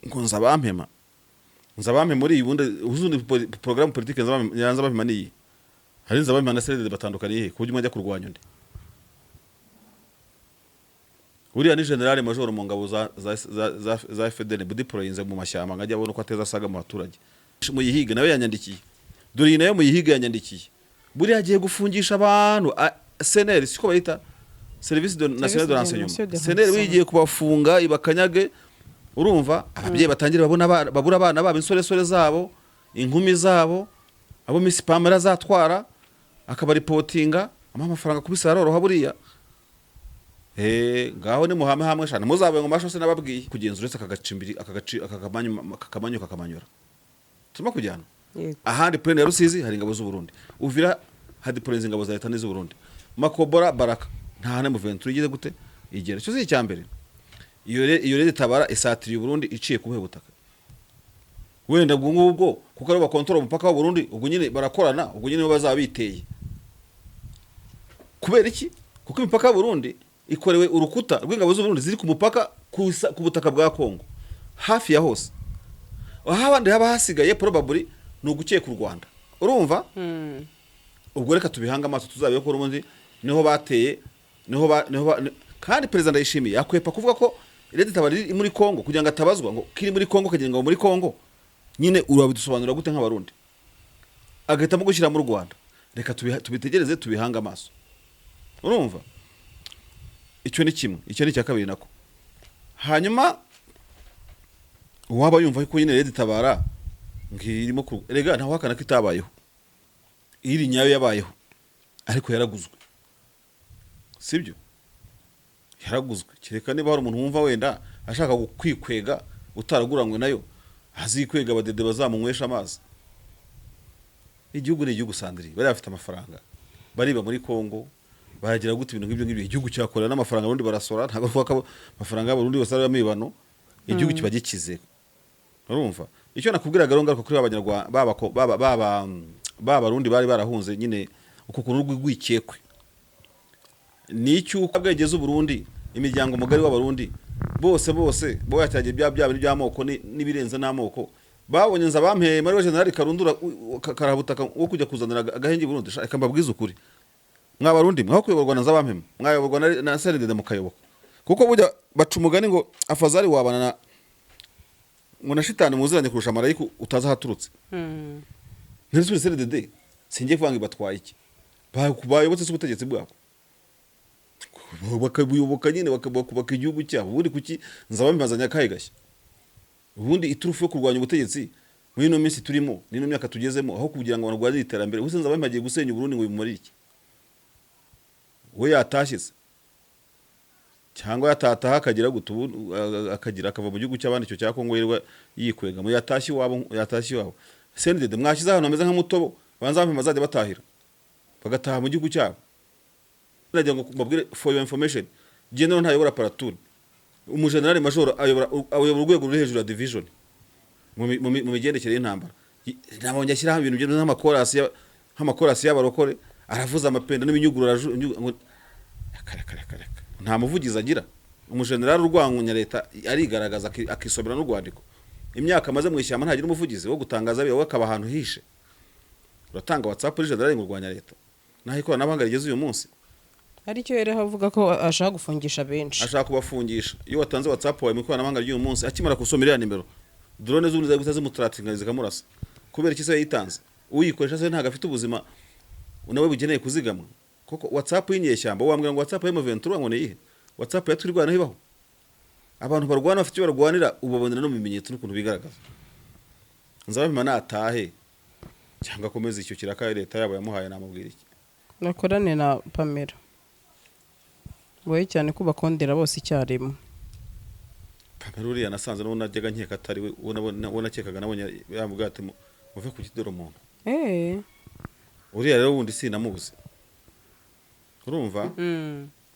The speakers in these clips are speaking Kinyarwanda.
Ngo Nzabampema, Nzabampema muri iyi bundi uzundi programme politique ya Nzabampema ni iyi. Hari Nzabampema na CNDD batandukaniye he, ku buryo umwe ajya kurwanya undi? Uriya ni general major mu ngabo za FDN, budiporoyinze mu mashyamba ngo ajye abona uko ateza asaga mu baturage. Muyihiga nawe yanyandikiye, dore iyi nayo Muyihiga yanyandikiye. Buriya agiye gufungisha abantu. SNR, siko bayita, Service de national de de renseignement. National de SNR renseignement. wigiye kubafunga ibakanyage. Urumva ababyeyi batangire babona babura abana babo, insoresore zabo, inkumi zabo, abo Miss Pamela azatwara akabaripotinga, amuha amafaranga kubisa aroroha buriya. Ngaho ni muhame hamwe shana muzabe ngo masho se nababwiye kugenzura uretse akagacimbiri akagaci akakamanyu akamanyu kakamanyura turimo kujyana. Ahandi plaine ya Rusizi hari ingabo z'u Burundi, Uvira hadiporenze ingabo za leta n'iz'u Burundi, Makobora, Baraka, nta hane mu Ventura igeze gute igera. Icyo si icya mbere. Iyo rero itabara isatiriye u Burundi iciye ku buhe butaka? Wenda ubwo ngubwo kuko aribo bakontorora umupaka w'u Burundi, ubwo nyine barakorana, ubwo nyine nibo bazaba biteye. Kubera iki? Kuko imipaka y'u Burundi ikorewe urukuta rw'ingabo z'u Burundi ziri ku mupaka ku butaka bwa Kongo hafi ya hose. Aho abandi haba hasigaye probably ni ugukeka u Rwanda, urumva? Ubwo reka tubihange amaso tuzabe ko ubundi niho bateye, niho ba, niho ba, kandi Perezida Ndayishimiye akwepa kuvuga ko Leta itabara iri muri Kongo kugira ngo atabazwa ngo kiri muri Kongo, kagira ngo muri Kongo nyine. Urabidusobanurira gute nk'Abarundi, agahitamo gushyira mu Rwanda? Reka tubitegereze, tubihange amaso. Urumva, icyo ni kimwe, icyo ni icya kabiri nako. Hanyuma uwaba yumva ko nyine Leta itabara ngirimo ku rega, ntawahakana ko itabayeho, iri nyayo yabayeho, ariko yaraguzwe, sibyo? Yaraguzwe. Kereka niba hari umuntu wumva wenda ashaka kwikwega utaraguranywe nayo, azikwega abadede bazamunywesha amazi. Igihugu ni igihugu, Sandri. Bari bafite amafaranga, bariba muri Kongo, baragira gute, ibintu nk'ibyo ngibyo. Igihugu cyakorera n'amafaranga, abarundi barasora, ntabwo bavuga ko amafaranga y'Abarundi yose ari amibano. Igihugu kiba gikize. Urumva icyo nakubwiraga rero, ngaruka kuri ba Banyarwanda, baba Barundi bari barahunze nyine, uko kuntu rwikekwe ni icy'uko bwegeze Burundi, imiryango mugari w'Abarundi bose bose bo yatagiye bya bintu by'amoko n'ibirenze n'amoko babonye Nzabampema muri general Karundura Karabutaka wo kujya kuzanira agahenge i Burundi. Sha, reka mbabwize ukuri, mwa Barundi, mwaho kuyoborwa na Nzabampema, mwayoborwa na CNDD mukayoboka, kuko burya baca umugani ngo afazari wabana na ngo na shitani muziranye kurusha marayika utazi ahaturutse. Ntirisubire CNDD, singiye kuvuga ngo ibatwaye iki. Bayobotse se ubutegetsi bwabo, bakabuyoboka nyine, bakubaka igihugu cyabo. Ubundi kuki Nzabamazanye akahe gashya? Ubundi iturufu yo kurwanya ubutegetsi muri ino minsi turimo n'ino myaka tugezemo, aho kugira ngo barwanye iterambere, ubuse Nzabampa agiye gusenya Uburundi ngo bimumarire iki? We yatashye se cyangwa yatataha akagira gute? Ubu akagira akava mu gihugu cy'abandi, icyo cya Kongo yirirwa yikwega mu, yatashye iwabo, yatashye iwabo. CNDD mwashyize ahantu hameze nk'amutobo, banza bampe bazajya batahira, bagataha mu gihugu cyabo. Nagira ngo mbabwire, for your information, general ntayobora platoon. Umujenerali major ayobora urwego ruri hejuru ya division mu migendekere y'intambara. Nabonye ashyiraho ibintu bimeze nk'amakorasi y'abarokore, aravuza amapenda n'iminyuguro, reka reka reka reka, nta muvugizi agira. Umujenerali urwanya leta arigaragaza, akisomera n'urwandiko. Imyaka amaze mu ishyamba ntagira umuvugizi wo gutangaza, we akaba ahantu hishe. Uratanga WhatsApp uri generali ngo urwanya leta, naho ikoranabuhanga rigeze uyu munsi? Aricyo rero avuga ko ashaka gufungisha benshi. Ashaka kubafungisha. Iyo watanze WhatsApp wawe mu ikoranabuhanga ry'uyu munsi, akimara gusoma iriya nimero, drone z'ubundi zari guhita zimutaratinga zikamurasa. Kubera iki se yayitanze? Uyikoresha se ntabwo afite ubuzima nawe bugeneye kuzigamwa koko? WhatsApp y'inyeshyamba, wambwira ngo WhatsApp ya M23 ngo ni iyihe? WhatsApp ya Twirwaneho ibaho? Abantu barwana bafite icyo barwanira, ubabonera no mu bimenyetso n'ukuntu bigaragaza. Nzabapima natahe cyangwa akomeze icyo kiraka leta yabo yamuhaye, namubwira iki? Bakorane na Pamela wowe cyane ko bakondera bose icyarimwe. Pamela uriya nasanze n'uwo najyaga nkeka atari we, uwo nakekaga nabonye yamubwira ati: "Muve ku kidoro muntu." Uriya rero wundi sinamuzi, urumva?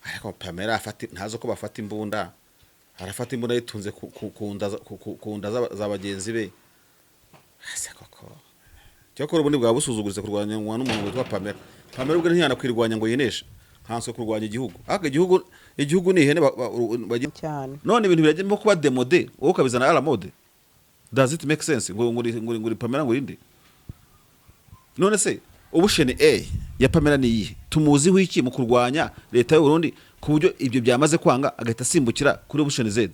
Ariko Pamela afata, ntazi uko bafata imbunda, arafata imbunda yitunze ku nda za bagenzi be. Ese koko cyakora ubundi bwaba busuzuguritse kurwanywa n'umuntu witwa Pamela. Pamela ubwo ntiyanakwirwanya ngo yineshe, nkanswe kurwanya igihugu. Ariko igihugu ni ihene Cyane. None ibintu biragenda kuba démodé, wowe ukabizana à la mode. Does it make sense ngo Pamela, ngo inde? None se option A ya Pamela ni iyihe? Tumuziho iki mu kurwanya leta y'u Burundi, ku buryo ibyo byamaze kwanga agahita asimbukira kuri option Z?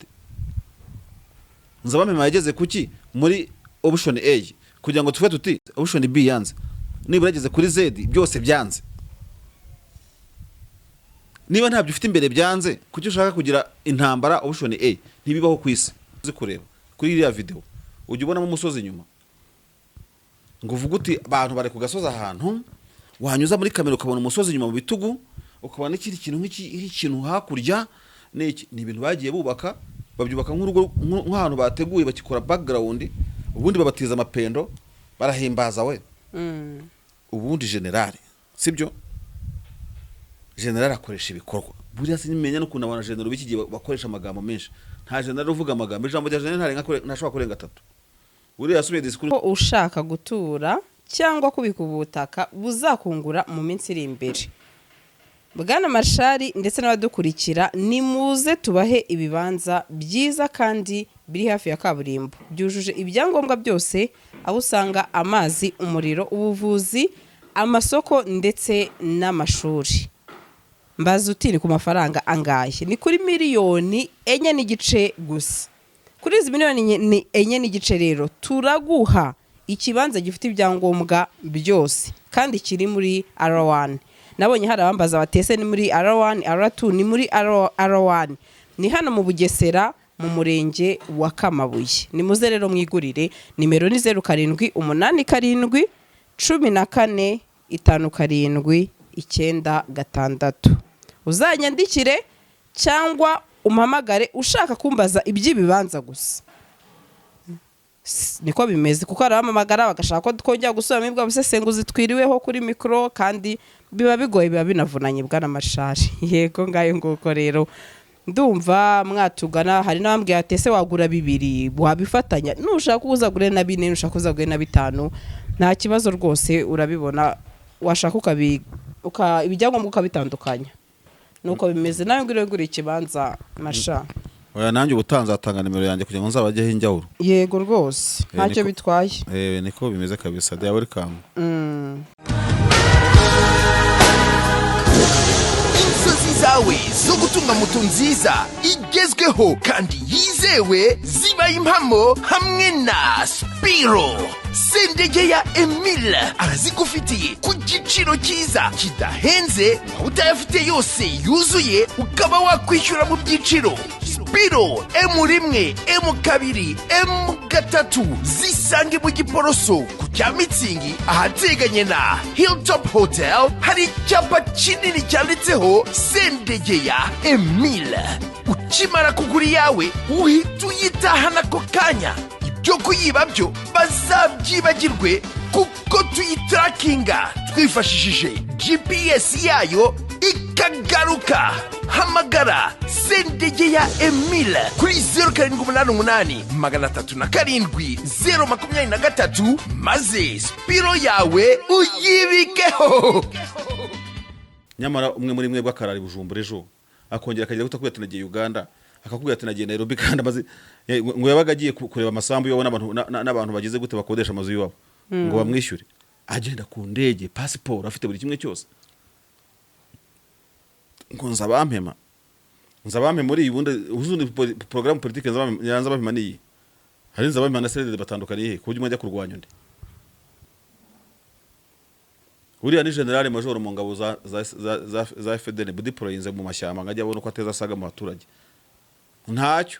Nzabampema yageze kuki muri option A kugira ngo tuve tuti option B yanze? Nibura yageze kuri Z, byose byanze. Niba ntabyo ufite imbere byanze, kuki ushaka kugira intambara option A? Ntibibaho ku isi. Uzi kureba kuri iriya video, ujya ubonamo umusozi inyuma ngo uvuge uti abantu bari ku gasozi, ahantu wanyuza muri kamera ukabona umusozi inyuma mu bitugu, ukabona n'ikindi kintu nk'ikintu hakurya. Ni iki? Ni ibintu bagiye bubaka, babyubaka nk'urugo, nk'ahantu bateguye, bakikora background, ubundi babatiza amapendo, barahimbaza we. Ubundi general, sibyo, general akoresha ibikorwa. Buriya sinimenya n'ukuntu abantu general b'iki gihe bakoresha amagambo menshi. Nta general uvuga amagambo. Ijambo rya general ntashobora kurenga atatu. Buriya yasubiye disikuru. Ko ushaka gutura cyangwa kubika ubutaka buzakungura mu minsi iri imbere, Bwana Marshal ndetse n'abadukurikira, nimuze tubahe ibibanza byiza kandi biri hafi ya kaburimbo, byujuje ibyangombwa byose, aho usanga amazi, umuriro, ubuvuzi, amasoko ndetse n'amashuri. Mbaza uti ni ku mafaranga angahe? Ni kuri 4.5 miliyoni gusa. Kuri izi miliyoni ni 4.5 rero, turaguha ikibanza gifite ibyangombwa byose kandi kiri muri R1. Nabonye hari abambaza batese ni muri R1, R2? Ni muri R1, ni hano mu Bugesera, mu murenge wa Kamabuye. Nimuze rero mwigurire. Nimero ni 0787145796. Uzanyandikire cyangwa umpamagare ushaka kumbaza iby'ibibanza gusa. Niko bimeze, kuko hari abampamagara bagashaka ko twongera gusubiramo ibwa busesenguzi twiriweho kuri mikoro, kandi biba bigoye, biba binavunanye, Bwana Marshal. Yego, ngayo nguko rero. Ndumva mwatugana. Hari n'abambwiye ati ese wagura bibiri, wabifatanya? Nushaka uzagure na bine, nushaka uzagure na bitanu, nta kibazo rwose. Urabibona, washaka ibyangombwa ukabitandukanya. Nuko bimeze. Nawe ngwino wigurire ikibanza, Masha. Oya, nanjye ubutaha nzatanga nimero yanjye kugira ngo nzabajyeho injyawuro. Yego rwose, ntacyo bitwaye. Niko bimeze kabisa. They are welcome. Inzozi zawe zo gutunga moto nziza igezweho kandi yizewe zibaye impamo hamwe na Spiro. Sendege ya Emile arazigufitiye ku giciro cyiza kidahenze, waba utayafite yose yuzuye ukaba wakwishyura mu byiciro. Spiro M1, M2, M3 zisange mu Giporoso ku cya Mitsingi, ahateganye na Hilltop Hotel. Hari icyapa kinini cyanditseho Sendegeya Emile. Ukimara kugura iyawe uhita uyitahana ako kanya. Ibyo kuyiba byo bazabyibagirwe, kuko tuyitarakinga twifashishije GPS yayo ikagaruka. Hamagara Sendegeya Emile kuri 0788 307 023, maze Spiro yawe uyibikeho. Nyamara umwe muri mwebwe akarara i Bujumbura, ejo akongera akagera kutakubwira ati nagiye Uganda, akakubwira ati nagiye Nairobi, kandi amaze ngo yabaga agiye kureba amasambu iwabo n'abantu n'abantu bagize gute, bakodesha amazu iwabo ngo bamwishyure, agenda ku ndege, pasiporo afite, buri kimwe cyose. Ngo nzabampema, nzabampema muri iyi. Ubundi uzundi porogaramu politike ya nzabampema ni iyi. Hari nzabampema na CNDD batandukaniye he, ku buryo umwe ajya kurwanya undi? Uriya ni general major mu ngabo za FDN, budiporoyinze mu mashyamba ngo ajye abona uko ateza asaga mu baturage. Ntacyo,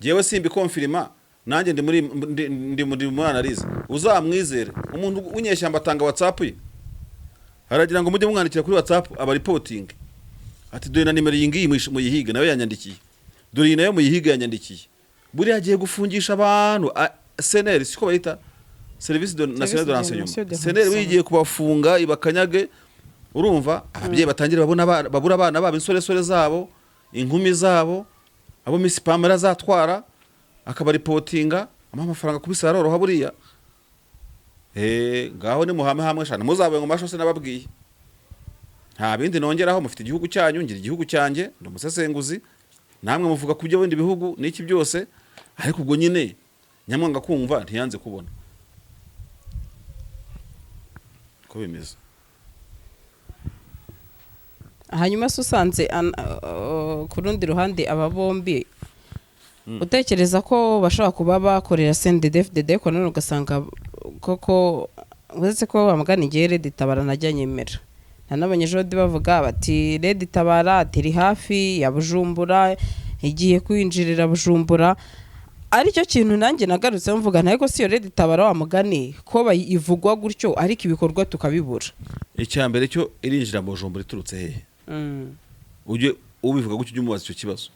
jyewe simbikonfirima. Nanjye ndi muri analyse. Uzamwizere umuntu w'inyeshyamba atanga WhatsApp ye, aragira ngo mujye mumwandikira kuri WhatsApp, aba reporting ati dore na nimero iyi ngiyi muyihiga, nawe yanyandikiye, dore iyi nayo muyihiga, yanyandikiye. Buriya agiye gufungisha abantu. SNR, siko bayita, Service de national de de renseignement. National de SNR renseignement. wigiye kubafunga ibakanyage. Urumva ababyeyi batangire babona babura abana babo, insoresore zabo, inkumi zabo, abo Miss Pamela azatwara akabaripotinga, amuha amafaranga kubisa, aroroha buriya. Ngaho ni muhame hamwe shana, muzabe ngo masho se nababwiye. Nta bindi nongeraho. Mufite igihugu cyanyu, ngira igihugu cyanjye, ndi umusesenguzi. Namwe muvuga ku byo bindi bihugu n'iki byose, ariko ubwo nyine Nyamwanga kumva ntiyanze kubona ko bimeze. Hanyuma se usanze ku rundi ruhande aba bombi, utekereza ko bashobora kuba bakorera CNDD-FDD, ko none ugasanga koko, uretse ko bamugana igihe RED Tabara najya nyemera, nta n'abanyeshuri bavuga bati RED Tabara ati iri hafi ya Bujumbura, igiye kwinjirira Bujumbura, aricyo kintu nanjye nagarutseho mvuga nti ariko si iyo RED Tabara wa mugani ko bayivugwa gutyo, ariko ibikorwa tukabibura? Icya mbere cyo, irinjira mu Bujumbura iturutse hehe? Ujye ubivuga gutyo, ujye umubaza icyo kibazo.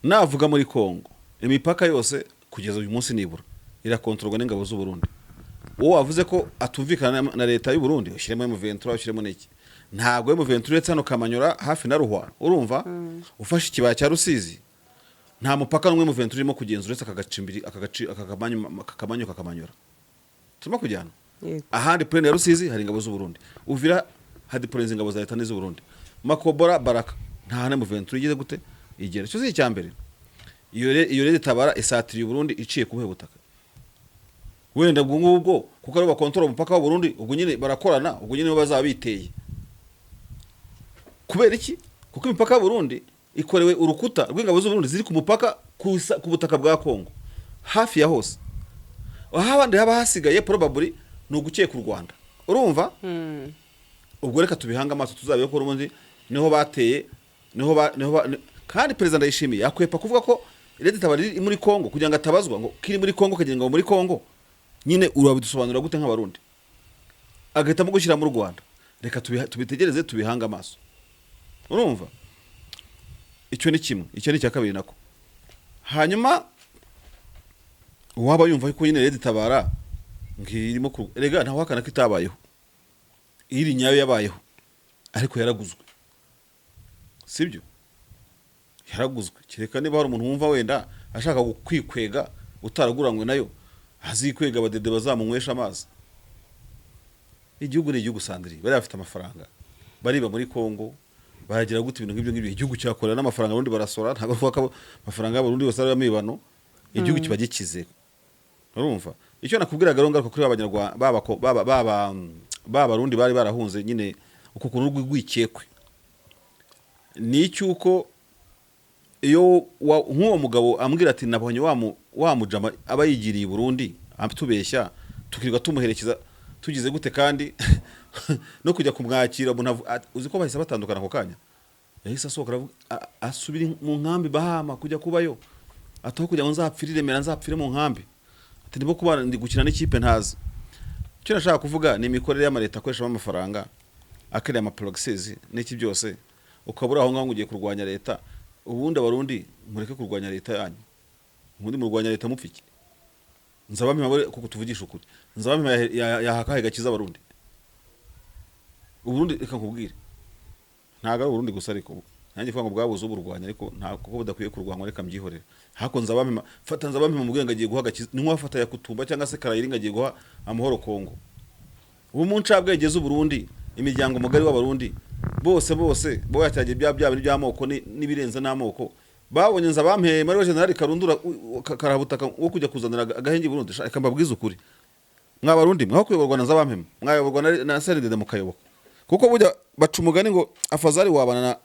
Navuga muri Kongo, imipaka yose kugeza uyu munsi nibura irakontororwa n'ingabo z'u Burundi. Uwo wavuze ko atumvikana na leta y'u Burundi, ushyiremo M23, ushyiremo n'iki, ntabwo M23 uretse hano Kamanyora hafi na Ruhwa, urumva, ufashe ikibaya cya Rusizi, nta mupaka n'umwe M23 urimo kugenzura uretse aka gacimbiri, aka gaci, aka kamanyu, aka kamanyu kakamanyora turimo kujyana. Ahandi plaine ya Rusizi hari ingabo z'u Burundi, Uvira hadiporenze ingabo za leta n'iz'u Burundi, Makobora, Baraka, nta hane M23 igeze gute igera. Icyo si icya mbere. Iyo rero Tabara isatiriye Burundi iciye ku buhe butaka? Wenda ubwo ngubwo kuko aribo bakontorora umupaka w'u Burundi, ubwo nyine barakorana, ubwo nyine nibo bazaba biteye. Kubera iki? Kuko imipaka y'u Burundi ikorewe urukuta rw'ingabo z'u Burundi ziri ku mupaka ku butaka bwa Kongo hafi ya hose. Aho abandi haba hasigaye probably ni ugukeka u Rwanda, urumva. Ubwo reka tubihange amaso, tuzabe ko ubundi niho bateye, niho ba, niho ba, kandi Perezida Ndayishimiye akwepa kuvuga ko RED Tabara iri muri Kongo kugira ngo atabazwa ngo kiri muri Kongo, kagira ngo muri Kongo nyine urabidusobanurira gute nk'Abarundi, agahitamo gushyira mu Rwanda. Reka tubitegereze, tubihange amaso, urumva. Icyo ni kimwe, icyo ni icya kabiri nako. Hanyuma uwaba yumva ko nyine RED Tabara ngirimo ku rega, ntawahakana ko itabayeho, iri nyayo yabayeho, ariko yaraguzwe, sibyo? Yaraguzwe. Kereka niba hari umuntu wumva wenda ashaka kwikwega utaraguranywe nayo, azikwega abadede bazamunywesha amazi. Igihugu ni igihugu, Sandri, bari bafite amafaranga, bariba muri Kongo, baragira gute, ibintu nk'ibyo ngibyo. Igihugu cyakorera n'amafaranga abarundi barasora, ntabwo bavuga ko amafaranga y'Abarundi yose ari amibano. Igihugu kiba gikize, urumva. Icyo nakubwiraga rero, ngaruka kuri b'Abanyarwanda, baba baba b'Abarundi bari barahunze nyine, uko kuntu rwikekwe ni icy'uko iyo nk'uwo mugabo ambwira ati nabonye wa mujama aba yigiriye i Burundi atubeshya, tukirirwa tumuherekeza tugize gute, kandi no kujya kumwakira umuntu uzi ko bahise batandukana ako kanya, yahise asohoka aravuga, asubira mu nkambi Bahama kujya kubayo, ataho kugira ngo nzapfire i Remera, nzapfire mu nkambi, ati ndimo kubana, ndi gukina n'ikipe ntazi. Icyo nashaka kuvuga ni imikorere y'amaleta akoreshamo amafaranga akariya ama proxies n'iki byose, ukaba uri aho ngaho ngo ugiye kurwanya leta. Ubundi Abarundi mureke kurwanya leta yanyu, ubundi murwanya leta mupfa iki? Nzabampa kuko tuvugisha ukuri, Nzabampa yahakahe gakiza Abarundi? Uburundi, reka nkubwire, ntabwo ari Uburundi gusa, ariko nanjye kuvuga ngo bwabuze uburwanya, ariko nta kuko budakwiye kurwanywa, reka mbyihorere. Hako Nzabampa, fata Nzabampa mu bwenge agiye guha gakiza, ni nk'uwafata Yakutumba cyangwa se Karayiringa agiye guha amahoro Kongo. Ubu mu ncabwenge z'Uburundi, imiryango mugari w'Abarundi bose bose bo yacyagiye bya bintu by'amoko n'ibirenze n'amoko, babonye Nzabampema ari we generali Karundura karabutaka wo kujya kuzanira agahenge i Burundi. Sha, reka mbabwize ukuri, mwabarundi mwaho kuyoborwa na Nzabampema, mwayoborwa na CNDD mukayoboka, kuko burya baca umugani ngo afazari wabana na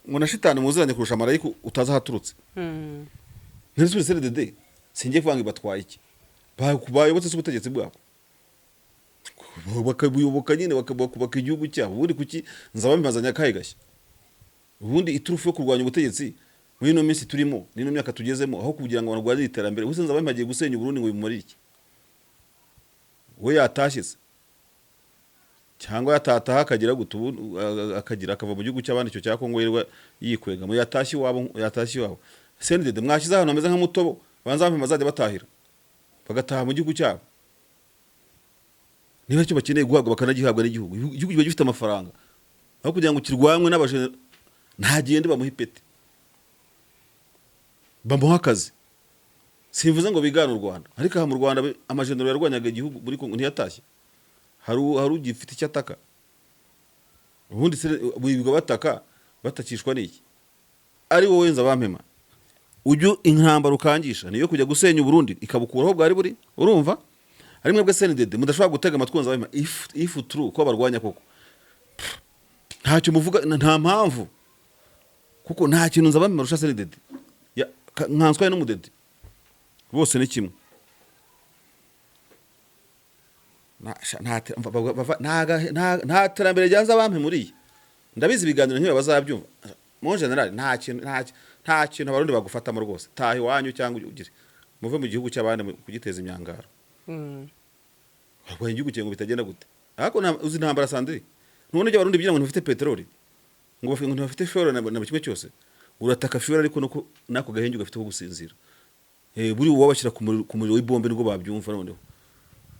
ngo na shitani muziranye kurusha marayika utazi ahaturutse. Ntirisubire CNDD, singiye kuvuga ngo ibatwaye iki. Bayobotse se ubutegetsi bwabo, bakabuyoboka nyine, bakubaka igihugu cyabo. Ubundi kuki Nzabamazanye akahe gashya? Ubundi iturufu yo kurwanya ubutegetsi muri ino minsi turimo, n'ino myaka tugezemo, aho kugira ngo barwanye iterambere, ubuse Nzabampa agiye gusenya Uburundi ngo bimumarire iki? We yatashye se cyangwa yatataha akagira gute? Ubu akagira akava mu gihugu cy'abandi, icyo cya Kongo yirirwa yikwega mu, yatashye iwabo, yatashye iwabo. CNDD mwashyize ahantu hameze nka Mutobo, banza bazajya batahira, bagataha mu gihugu cyabo, niba icyo bakeneye guhabwa bakanagihabwa n'igihugu. Igihugu kiba gifite amafaranga, aho kugira ngo kirwanywe n'abajene, ntagende bamuhe ipeti, bamuhe akazi. Simvuze ngo bigane u Rwanda, ariko aha mu Rwanda amajenero yarwanyaga igihugu muri Kongo ntiyatashye? Hari ugifite icyo ataka? Ubundi se birirwa bataka, batakishwa n'iki? Ari wowe Nzabampema. Ujye intambara ukangisha niyo kujya gusenya Uburundi, ikabukuraho bwari buri. Urumva ari mwebwe CNDD mudashobora gutega amatwi nzabahima. If true ko barwanya koko, ntacyo muvuga, nta mpamvu, kuko nta kintu nzabahima arusha CNDD. Nkanswe n'umudede bose ni kimwe. Nta terambere rya nzabampe muri iyi. Ndabizi, ibiganiro nk'ibi bazabyumva. Mon général, nta kintu Abarundi bagufatamo rwose. Taha iwanyu cyangwa ugire muve mu gihugu cy'abandi kugiteza imyangaro. Barwanya igihugu cyawe ngo bitagenda gute? Ariko uzi intambara, Sandri, ntubona ibyo Abarundi bigira ngo ntibafite peteroli, ngo ntibafite fuel na buri kimwe cyose. Urataka fuel, ariko nuko nako gahenge gafite ko gusinzira. Buri uwabashyira ku muriro w'ibombe nibwo babyumva. Noneho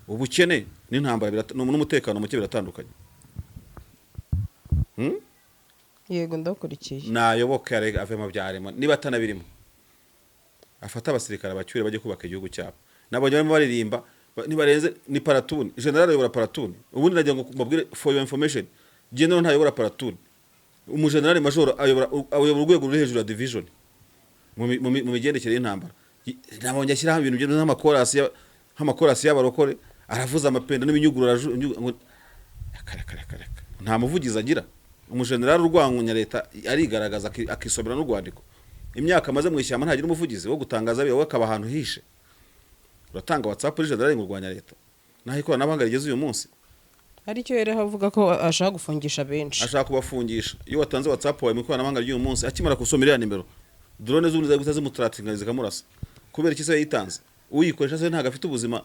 ubukene n'intambara n'umutekano muke biratandukanye. Yego, ndakurikiye. Nayoboke ave mu byarimo, niba atanabirimo afate abasirikare abacyure bajye kubaka igihugu cyabo. Nabonye barimo baririmba nibarenze ni platoon, general ayobora platoon. Ubundi nagira ngo mbabwire, for your information, general ntayobora platoon. Umugenerali major ayobora urwego ruri hejuru ya division mu migendekere y'intambara. Nabonye ashyiraho ibintu byo nk'amakorasi y'abarokore, aravuza amapenda n'ibinyuguru, reka reka reka reka, nta muvugizi agira. Umujenerali urwanya leta arigaragaza, akisomera n'urwandiko. Imyaka amaze mu ishyamba ntagira umuvugizi wo gutangaza, we akaba ahantu hishe. Uratanga WhatsApp uri generali ngo urwanya leta, naho ikoranabuhanga rigeze uyu munsi? Aricyo rero avuga ko ashaka gufungisha benshi. Ashaka kubafungisha. Iyo watanze WhatsApp wawe mu ikoranabuhanga ry'uyu munsi, akimara gusoma iriya nimero, drone z'ubundi zari guhita zimutaratinga zikamurasa. Kubera iki se yayitanze? Uyikoresha se ntabwo afite ubuzima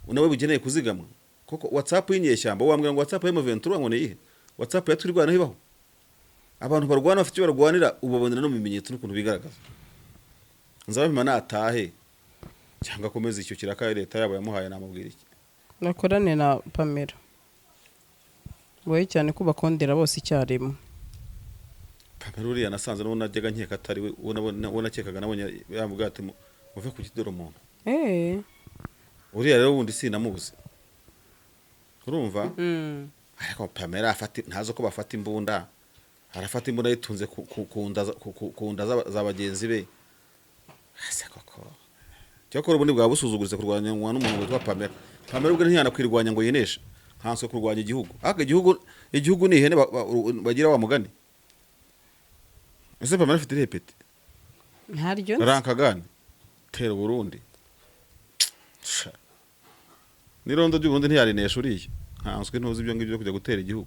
nawe bugeneye kuzigamwa koko? WhatsApp y'inyeshyamba, wambwira ngo WhatsApp ya M23 ngo ni iyihe? WhatsApp ya Twirwaneho ibaho? Abantu barwana bafite icyo barwanira, ubabonera no mu bimenyetso n'ukuntu bigaragaza. Nzababima natahe cyangwa akomeze icyo kiraka leta yabo yamuhaye, namubwira iki? Bakorane na Pamela wowe cyane ko bakondera bose icyarimwe. Pamela uriya nasanze n'uwo najyaga nkeka atari we, uwo nakekaga nabonye yamubwira ati: "Muve ku kidoro umuntu." Uriya rero wundi sinamuzi, urumva? Ariko Pamela afata, ntazi uko bafata imbunda. Arafata imbunda yitunze ku nda za bagenzi be. Ese koko cyakora ubundi bwaba busuzuguritse kurwanywa n'umuntu witwa Pamela. Pamela ubwe ntiyanakwirwanya ngo yineshe, nkanswe kurwanya igihugu. Ariko igihugu ni ihene bagira wa mugani. Ese Pamela afite irihe peti? Ntaryo nzi. Rankagani tera Burundi. Sha. N'irondo ry'Uburundi ntiyarinesha uriya, nkanswe ntuzi ibyo ngibyo byo kujya gutera igihugu.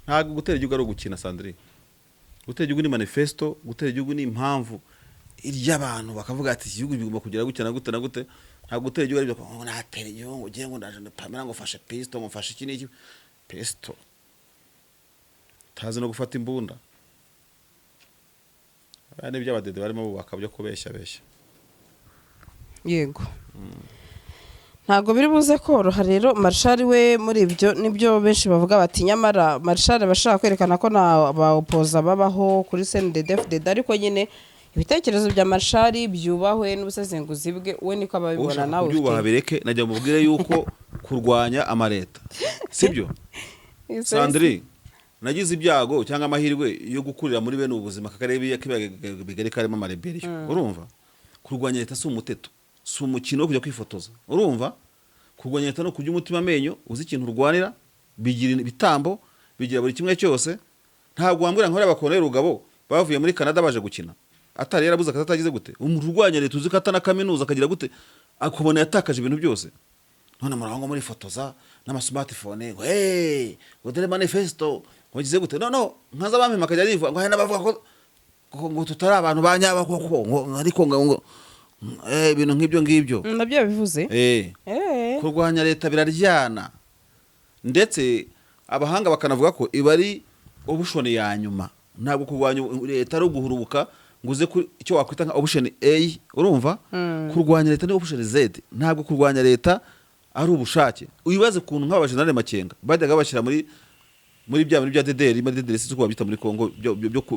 Ntabwo gutera igihugu ari ugukina, Sandrine. Gutera igihugu ni manifesto, gutera igihugu ni impamvu iry'abantu bakavuga ati: "Iki gihugu bigomba kugira gutya na gute na gute." Ntabwo gutera igihugu ari ibyo ngo natera igihugu, ngo ugiye ngo ndaje Pamela ngo fashe pisto, ngo mfashe iki n'iki. Pisto tazi no gufata imbunda. Aya ni iby'abadede barimo bubaka byo kubeshya beshya. Yego, ntabwo biri buze koroha rero Marshal we muri ibyo. Nibyo benshi bavuga bati nyamara Marshal aba ashaka kwerekana ko nta ba opposants babaho kuri CNDD-FDD, ariko nyine ibitekerezo bya Marshal byubahwe n'ubusesenguzi bwe, we niko ababibona. Ushaka Nawe kubyubaha ufite bireke. Najya mubwire yuko kurwanya amareta sibyo. Sandri, nagize ibyago cyangwa amahirwe yo gukurira muri bene ubu buzima, akarere k'ibiyaga bigari karimo amareberiyo. Urumva, kurwanya leta si umuteto, si umukino wo kujya kwifotoza. Urumva, kurwanya leta no kurya umutima amenyo, uzi ikintu urwanira, bigira ibitambo, bigira buri kimwe cyose. Ntabwo wambwira ngo hariya Rugabo bavuye muri Canada baje gukina atari yarabuze akazi, atagize gute. Umuntu urwanya leta uzi ko atana kaminuza akagira gute, akubona yatakaje ibintu byose, none muraho ngo murifotoza n'amasmartphone ngo hey, ngo dore manifesto, ngo gize gute. No nkaza bampema akajya yivuga ngo hari n'abavuga ko ngo tutari abantu ba nyaba koko, ngo ariko ngo ibintu nk'ibyo ngibyo. Nabyo yabivuze. Kurwanya leta biraryana, ndetse abahanga bakanavuga ko iba ari option ya nyuma. Ntabwo kurwanya leta ari uguhurubuka ngo uze ku icyo wakwita nka option A. Urumva, kurwanya leta ni option Z. Ntabwo kurwanya leta ari ubushake. Wibaze ukuntu nk'abajenerali Makenga bajyaga bashyira muri bya bintu bya DDR, muri DDR sinzi uko babyita muri Congo,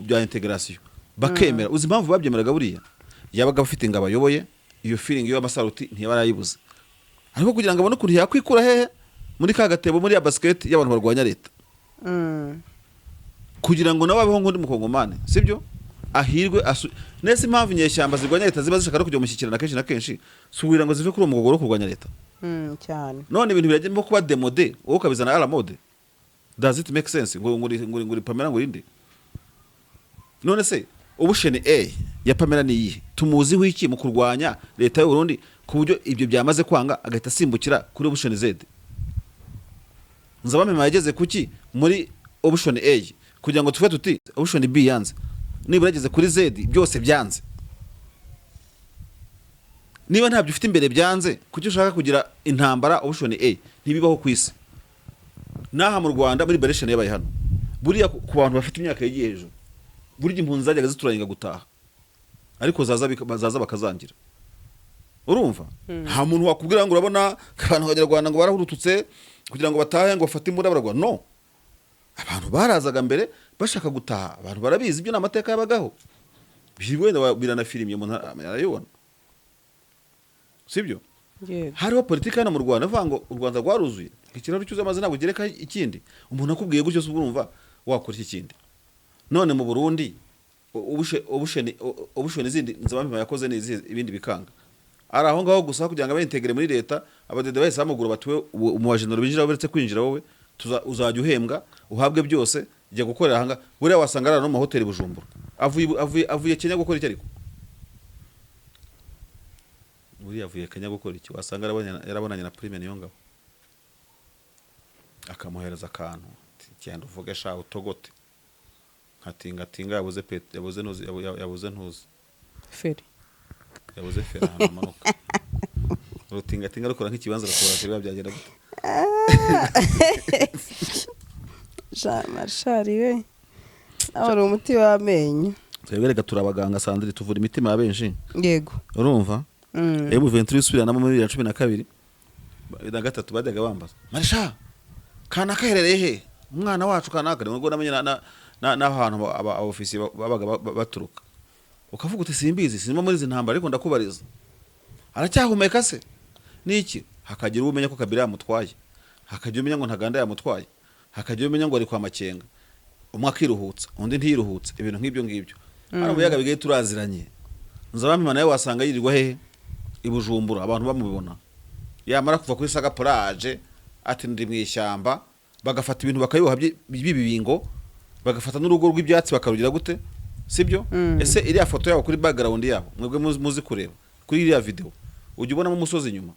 bya intégration, bakemera. Uzi impamvu babyemeraga? Buriya yabaga afite ingabo ayoboye, iyo feeling y'amasaruti ntiyaba yarayibuze, ariko kugira ngo abone ukuntu yakwikura hehe muri ka gatebo, muri ya basket y'abantu barwanya leta. Kugira ngo nawe abeho nk'undi mukongomani, sibyo? Ahirwe nese impamvu inyeshyamba zirwanya leta ziba zishaka no kujya mushyikirana kenshi na kenshi si ukugira ngo zive kuri uwo mugogoro wo kurwanya leta? Cyane. None ibintu biragenda kuba démodé, wowe ukabizana à la mode. Does it make sense? Ngo uri Pamela, ngo urinde? None se option A ya Pamela ni iyihe? Tumuziho iki mu kurwanya leta y'u Burundi, ku buryo ibyo byamaze kwanga agahita asimbukira kuri option Z? Nzabampema yageze kuki muri option A kugira ngo tuve tuti option B yanze? Nibura yageze kuri Z, byose byanze. Niba ntabyo ufite imbere byanze, kuki ushaka kugira intambara option A? Ntibibaho ku isi. N'aha mu Rwanda, muri liberation yabaye hano, buriya ku bantu bafite imyaka yigiye hejuru, burya impunzi zajyaga ziturangira gutaha, ariko zaza bakazangira. Urumva, nta muntu wakubwira ngo urabona abantu abanyarwanda ngo barahurututse kugira ngo batahe, ngo bafate imbunda baragwa. No abantu barazaga mbere bashaka gutaha, abantu barabizi, ibyo ni amateka yabagaho. Wenda biranafirimye, umuntu arayibona, sibyo? Yego. Hariho politiki hano mu Rwanda ivuga ngo u Rwanda rwaruzuye, ikiraro cyuzuye amazi ntabwo ugereka ikindi. Umuntu akubwiye gutyo se, urumva wakora iki kindi? None mu Burundi option zindi Nzabampema yakoze ni izihe, ibindi bikanga? Ari aho ngaho gusa kugira ngo abe intégré muri leta. Abadede bahise bamugura bati: "We mu bajenero binjira uretse kwinjira, wowe uzajya uhembwa, uhabwe byose, jya gukorera aha ngaha." Buriya wasanga ari no mu mahoteli Bujumbura. Avuye Kenya gukora iki? Ariko buriya avuye Kenya gukora iki? Wasanga yarabonanye na Prime Niyongabo, akamuhereza akantu ati: "Genda uvuge sha, utogote nka tingatinga yabuze pet, yabuze ntuzi, yabuze ntuzi." Feri. Yabuze feri ahantu hamanuka, urutingatinga rukora nk'ikibanza, rukora feri, byagenda gute? Jean Marshal we, nawe uri umuti w'amenyo. Twebwe reka turi abaganga, Sandrine, tuvura imitima ya benshi. Yego. Urumva, M23 isubiranamo muri 2012 na gatatu, bajyaga bambaza: "Marisha, kanaka aherereye he? Umwana wacu kanaka?" Nibwo namenye n'aho hantu aba ofisiye babaga baturuka. Ukavuga uti: "Simbizi, sinimo muri izi ntambara, ariko ndakubariza, aracyahumeka se niki?" Hakagira uwo umenya ko Kabila yamutwaye, hakagira umenya ngo Ntaganda yamutwaye, hakagira umenya ngo ari kwa Makenga. Umwe akiruhutsa, undi ntiyiruhutse, ibintu nk'ibyo ngibyo. Hano mu biyaga bigari turaziranye. Nzabampema nawe wasanga yirirwa hehe? I Bujumbura, abantu bamubona. Yamara kuva kuri Saga Plage ati: "Ndi mu ishyamba." Bagafata ibintu bakabiboha by'ibibingo, bagafata n'urugo rw'ibyatsi bakarugira gute, sibyo? Ese iriya foto yabo kuri background yabo, mwebwe muzi kureba kuri iriya video, ujya ubonamo umusozi inyuma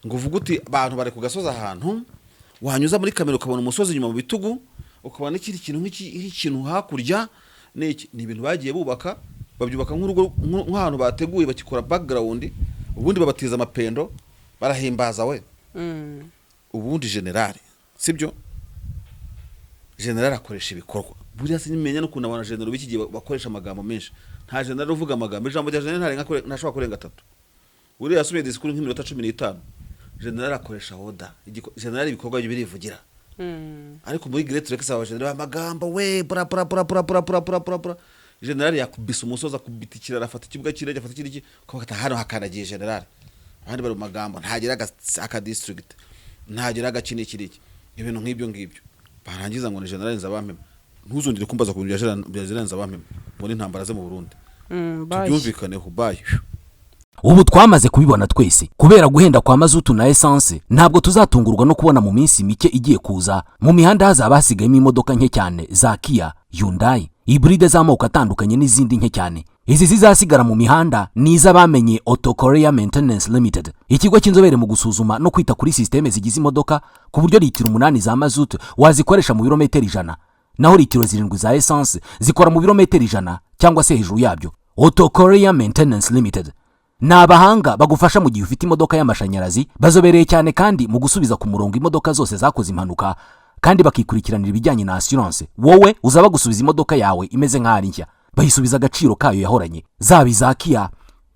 ngo uvuge uti abantu bari ku gasozi? Ahantu wanyuza muri kamera ukabona umusozi inyuma mu bitugu, ukabona n'ikindi kintu nk'ikintu hakurya. Ni iki? Ni ibintu bagiye bubaka, babyubaka nk'urugo, nk'ahantu bateguye, bakikora background, ubundi babatiza amapendo, barahimbaza we. Ubundi generale, sibyo? Generale akoresha ibikorwa. Buriya sinimenya n'ukuntu abantu general b'iki gihe bakoresha amagambo menshi. Nta generale uvuga amagambo. Ijambo rya generale ntashobora kurenga atatu. Buriya yasubiye disikuru nk'iminota 15. Generale akoresha order. Generale ibikorwa bye birivugira. Ariko muri Great Lakes aba generale amagambo we, bura bura bura bura bura bura bura bura bura. Generale yakubise umusozi, akubita ikiraro, afata ikibuga cy'indege, afata ikindi, ukavuga ati: "Hano hakanagiye generale." Abandi bari mu magambo, ntagira aka district, ntagira agace, n'iki n'iki, ibintu nk'ibyo ngibyo. Barangiza ngo ni generale Nzabampema. Ntuzongere kumbaza ku bintu bya generale Nzabampema ngo n'intambara ze mu Burundi. Bye. Tubyumvikaneho, bye. Ubu twamaze kubibona twese, kubera guhenda kwa mazutu na esanse, ntabwo tuzatungurwa no kubona mu minsi mike igiye kuza mu mihanda hazaba hasigayemo imodoka nke cyane za Kia, Hyundai, hybride z'amoko atandukanye n'izindi nke cyane. Izi zizasigara mu mihanda ni iz'abamenye Auto Korea Maintenance Limited, ikigo cy'inzobere mu gusuzuma no kwita kuri sisiteme zigize imodoka, ku buryo litiro 8 za mazutu wazikoresha mu birometero 100, naho litiro 7 za esanse zikora mu birometero 100 cyangwa se hejuru yabyo. Auto Korea Maintenance Limited ni abahanga bagufasha mu gihe ufite imodoka y'amashanyarazi. Bazobereye cyane kandi mu gusubiza ku murongo imodoka zose zakoze impanuka, kandi bakikurikiranira ibijyanye na assurance. Wowe uzaba gusubiza imodoka yawe imeze nk'aho ari nshya, bayisubiza agaciro kayo yahoranye, zaba iza Kia,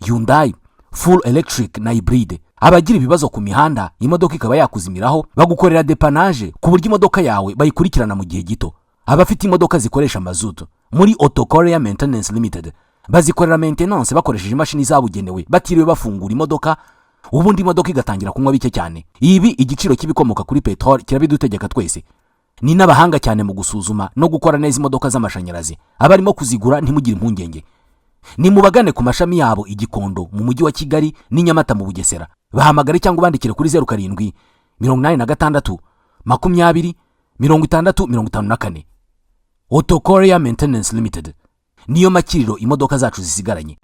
Hyundai, full electric na hybride. Abagira ibibazo ku mihanda, imodoka ikaba yakuzimiraho, bagukorera dépannage ku buryo imodoka yawe bayikurikirana mu gihe gito. Abafite imodoka zikoresha mazutu, muri Auto Korea Maintenance Limited bazikorera maintenance bakoresheje imashini zabugenewe, batiriwe bafungura imodoka, ubundi imodoka igatangira kunywa bike cyane. Ibi igiciro cy'ibikomoka kuri peteroli kirabidutegeka twese. Ni n'abahanga cyane mu gusuzuma no gukora neza imodoka z'amashanyarazi. Abarimo kuzigura, ntimugire impungenge. Ni mubagane ku mashami yabo i Gikondo mu Mujyi wa Kigali n'i Nyamata mu Bugesera. Bahamagare cyangwa ubandikire kuri 0786 20 60 54. Auto Korea Maintenance Limited niyo makiriro imodoka zacu zisigaranye.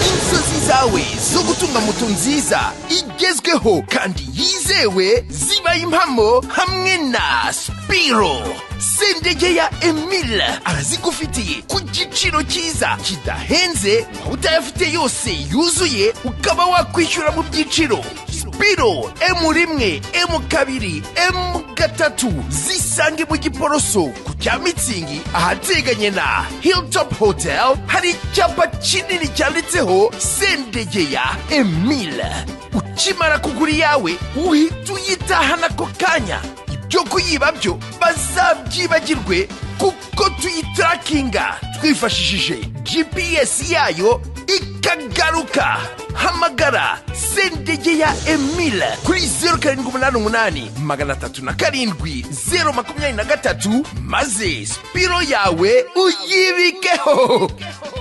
Inzozi zawe zo gutunga moto nziza igezweho kandi yizewe zibaye impamo hamwe na Spiro. Sendege ya Emile arazigufitiye ku giciro cyiza kidahenze, waba utayafite yose yuzuye ukaba wakwishyura mu byiciro. Spiro M1, M2, M3 zisange mu Giporoso ku cya Mitsingi, ahateganye na Hilltop Hotel. Hari icyapa kinini cyanditseho Sendegeya Emile. Ukimara kugura iyawe uhita uyitahana ako kanya. Ibyo kuyiba byo bazabyibagirwe, kuko tuyitarakinga twifashishije GPS yayo ikagaruka. Hamagara Sendegeya Emile kuri 0788 307 023, maze Spiro yawe uyibikeho.